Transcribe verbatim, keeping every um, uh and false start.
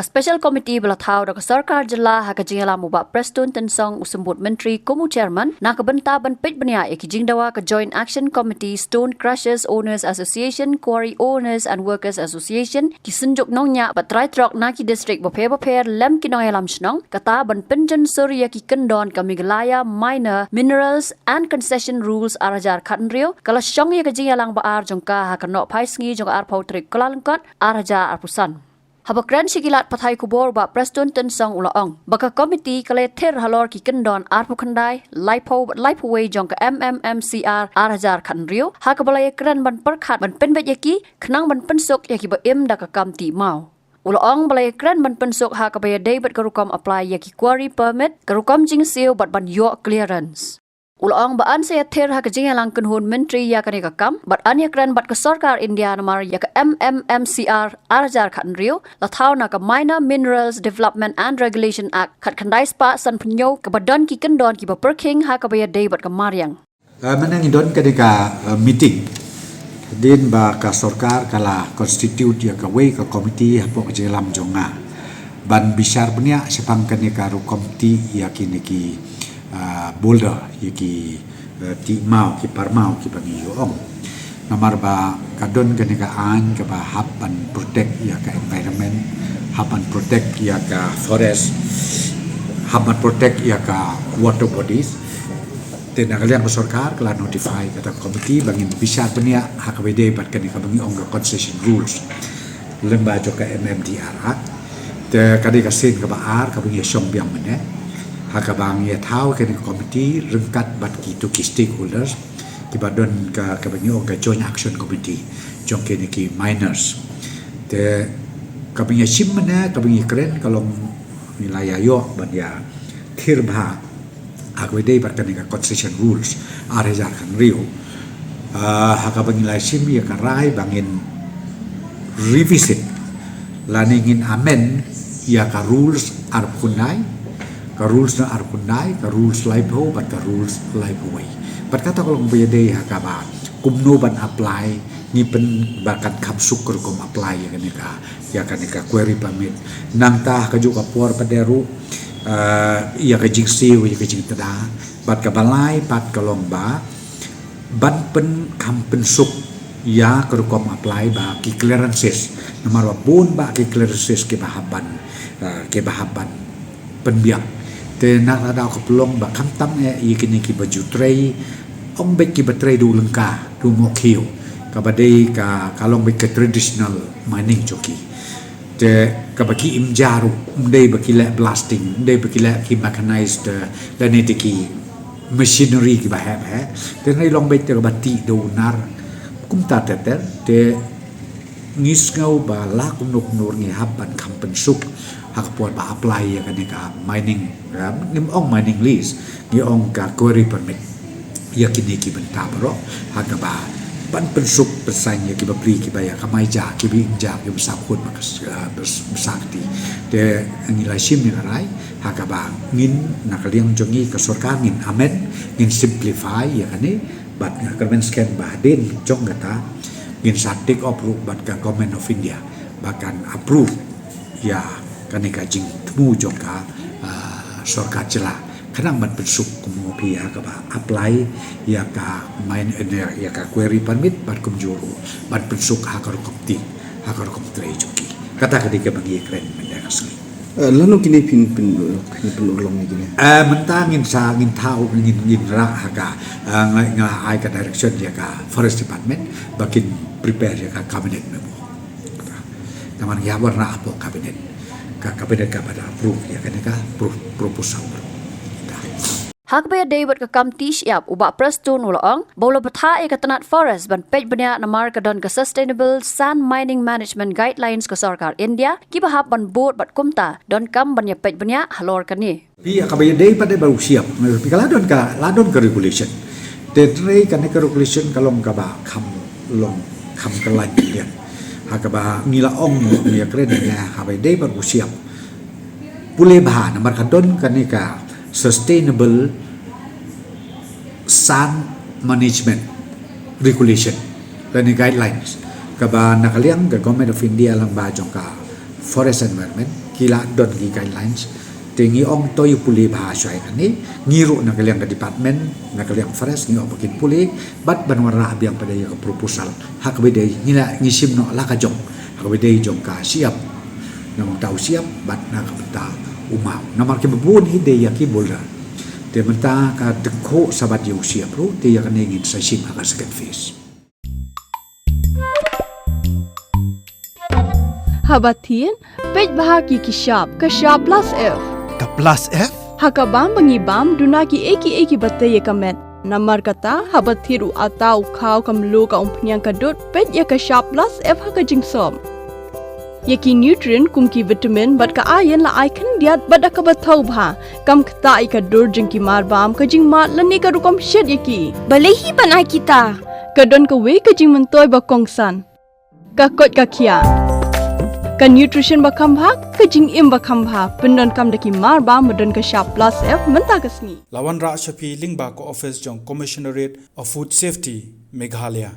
Special Committee ba la thaw da ka Sorkar Jylla ha ka jingïalam u Bah Prestone Tynsong, u Symbud Myntri kum u Chairman, na ka bynta ban peit bniah ïa ki jingdawa ka Joint Action Committee Stone Crushers Owners Association, Quarry Owners and Workers Association, ki synjuk nongñiah bad trai trok na ki district bapher bapher lem ki nongïalam shnong, kata ban pynjynsur ïa ki kyndon ka Meghalaya Minor Minerals and Concession Rules ar hajar khathynriew, ka la shong ïa ka jingïalang ba ar jong ka ha ka Nohphaisngi jong ka arphew tarik Kyllalyngkot ar hajar arphew san. Haba kren sha ki lad pathai khubor, u Bah Prestone Tynsong u la ong ba ka committee ka la ïathir halor ki kyndon arphew khyndai, laiphew bad laiphew wei jong ka M M M C R ar hajar khathynriew, ha kaba la ïakren ban pyrkhat ban pynbeit ïa ki khnang ban pynsuk ïa ki ba im da ka kam tih maw. U la ong ba la ïakren ban pynsuk ha kaba ïadei bad ka rukom apply ïa ki quarry permit, ka rukom jingsiew bad ban ïoh clearance. U la ong ba yn sa ïathir ha ka jingïalang kynhun myntri ïa kane ka kam, bad yn ïakren bad ka Sorkar India namar ïa ka M M M C R ar hajar khathynriew la thaw na ka Minor Minerals Development and Regulation Act khatkhyndai spah sanphew hynñiew, kaba don ki kyndon kiba pyrkhing ha kaba ïadei bad ka mariang. Ah, mynne ngi don kane ka, ah, meeting. Hadien ba ka sorkar ka la constitute ïa kawei ka committee hapoh ka jingïalam jong nga ban bishar bniah shaphang kane ka rukom tih ïa kine ki, ah, boulder, ïa ki, ah, tih maw, ki par maw kiba ngi ïoh ong. Namar ba ka don kane ka aiñ kaba hap ban protect ïa ka environment, hap ban protect ïa ka forest, hap ban protect ïa ka water bodies. Te na ka liang ka sorkar ka la notify kata ka committee ba ngin bishar bniah ha kaba ïadei bad kane kaba ngi ong ka concession rules lyngba jong ka M M D R Act. Te ka dei ka sien kaba ar kaba ngi ïa shong biang mynne, ha kaba ngi ïa thaw kane ka committee ryngkat bad kito ki stakeholders kiba don ka, kaba ngi ong ka Joint Action Committee jong kine ki miners. Te kaba ngi ïa shim mynne, kaba ngi ïa kren ka long ngi la ïa ïoh ban ïa thir bha ha kaba ïadei bad kane ka concession rules ar hajar khathynriew. Ah, ha kaba ngi la shim ïa ka rai ba ngin revisit lane ngin amend ïa ka rules arphew khyndai, ka rules na arphew khyndai, ka rules laiphew bad ka rules laiphew wei. Bad kata ka long ba ïadei ha kaba kumno ban apply, ngi pyn ba kan kham suk ka rukom apply ïa kane ka, ïa kane ka quarry permit. Nangta ha kajuh ka por pat de ruh, ah, ïa ka jingsiew, ïa ka jingtda. Bad kaba lai pat ka long ba ban pynkham pynsuk ïa ka rukom apply ba ki clearances. Namar ba bun ba ki clearances kiba hap ban, ah, kiba hap ban pynbiang. Te na ka daw ka pynlong ba khamtam eh ïa kine kiba ju trei, ong beit kiba trei da u lyngka, da u mohkhiew, kaba dei ka, ka long beit ka traditional mining jong ki. Te kaba ki im ja ruh, ym dei ba ki leh blasting, ym dei ba ki leh ki mechanized, eh, lane te ki machinery kiba heh heh. Te ngi long beit te kaba tih da u nar kumta ter ter. Te ngi sngew ba la kumno kumno ngi hap ban kham pynsuk ha ka por ba apply ïa kane ka mining, eh, ngim ong mining lease, ngi ong ka quarry permit ïa kine ki bynta baroh, ha kaba ban pynsuk pynsaiñ ïa ki bapli kiba ïa kamai ja, kiba im ja, kiba sah khun ba ka, eh, bas-, ba sah kti. Te ngi la shim ïa ka rai ha kaba ngin, na ka liang jong ngi ka sorkar, ngin amend, ngin simplify ïa kane. Bad nga kyrmen skhem ba hadien jong kata ngin sa take up ruh bad ka Government of India ba kan approve ïa kane ka jingthmu jong ka, ah, sorkar jylla khnang ban pynsuk kumno phi ha kaba apply ïa ka mine, ïa ka quarry permit bad kumjuh ruh ban pynsuk ha ka rukom tih, ha ka rukom trei jong ki. Kata ka dei kaba ngi kren mynta ka sngi. Eh, lano kine phin pyn, phin pynurlong ïa kine? Eh, mynta ngin sa, ngin thaw, ngin, ngin rah ha ka, eh, nga, nga ai ka direction ïa ka Forest Department ba kin prepare ïa ka cabinet memo. Namar ngi hap ban rah hapoh cabinet. Ka cabinet ka ban approve ïa kane ka pro-, proposal. Ha kaba ïadei bad ka kam tih shyiap, u Bah Prestone u la ong ba u la bthah ïa ka tnat forest ban peit bniah namar ka don ka Sustainable Sand Mining Management Guidelines ka sorkar India kiba hap ban bud bad kumta donkam ban ïa peit bniah halor kane. Phi, ha kaba ïadei pat de bad u shyiap, phi, ka la don ka, la don ka regulation. Te hynrei kane ka regulation ka long kaba kham long, kham kylla biang. Ha kaba ngi la ong, ngi ïa kren ne, ha kaba ïadei bad u shyiap, pule bha namar ka don kane ka Sustainable Sand Management Regulation lane guidelines, kaba na ka liang ka Government of India lyngba jong ka Forest Environment ki la don ki guidelines. Te ngi ong to ïa pule bha shuwa ïa kane, ngi ruh na ka liang ka department, na ka liang forest, ngi ong ba kin pule, bad ban wanrah biang pat ïa ka proposal. Ha kaba ïadei ngi la ngi shim noh la ka jong, ha kaba ïadei jong ka shyiap. Na ka bynta u shyiap, bad na ka bynta u maw. Namar kiba bun hi dei ïa ki boulder. Te mynta ka dang khuh sa bad ïa u shyiap ruh, te ïa kane ngin sa shim ha ka second phase. Haba thied, peit bha ki ki shap, ka shap plus F. Ka plus F? Ha ka bam ba ngi bam, duna ki ei ki ei kiba tei ïa ka met. Namar kata, haba thied u atta, u khaw, ka mluh, ka umphniang, ka dud, peit ïa ka shap plus F ha ka jingsop. Ïa ki nutrient kum ki vitamin bad ka iron la ai khyndiat bad da kaba thaw bha. Kam ktah ïa ka dur jong ki marbam, ka jingmad lane ka rukom shet ïa ki. Balei hi ban ai kita? Ka don kawei ka jingmyntoi ba kongsan. Ka koit ka khiah. Ka nutrition ba kham bha, ka jingim ba kham bha. Pyndonkam da ki marbam ba don ka shap plus F mynta ka sngi. La wanrah sha phi lyngba ka office jong Commissionerate of Food Safety, Meghalaya.